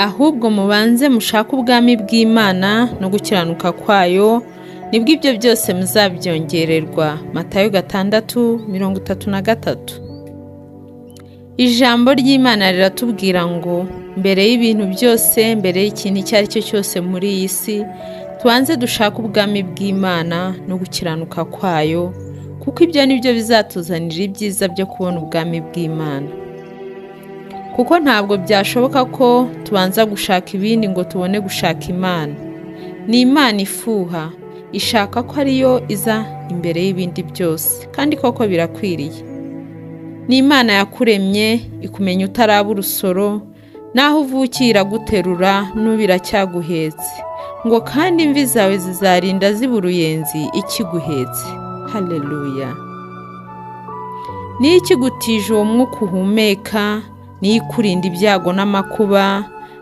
Ahubwo mubanze mushake ubwami bw'Imana no gukiranuka kwayo, nibwo ibyo byose muzabyongererwa. Matayo 6:33. Ijambo ry'Imana riratubwira ngo mbere y'ibintu byose, mbere y'ikintu icyo ari cyo cyose muri iyi si, tubanze dushake ubwami bw'Imana no gukiranuka kwayo, kuko ibyo ni byo bizatuzanira ibyiza byo kubona ubwami bw'Imana. Kuko ntabwo byashoboka ko tubanza gushaka ibindi ngo tubone gushaka Imana. Ni Imana ifuha, ishaka ko ariyo iza imbere y'ibindi byose, kandi koko birakwiriye. Ni Imana yakuremye, ikumenya utaraba urusoro, naho uvukiye iraguterura, n'ubu iracyaguhetse. Ngo kandi imvi zawe zizarinda ziba uruyenzi ikiguhetse. Haleluya! Niyo ikigutije uwo mwuka uhumeka, niyo ikurinda ibyago n'amakuba.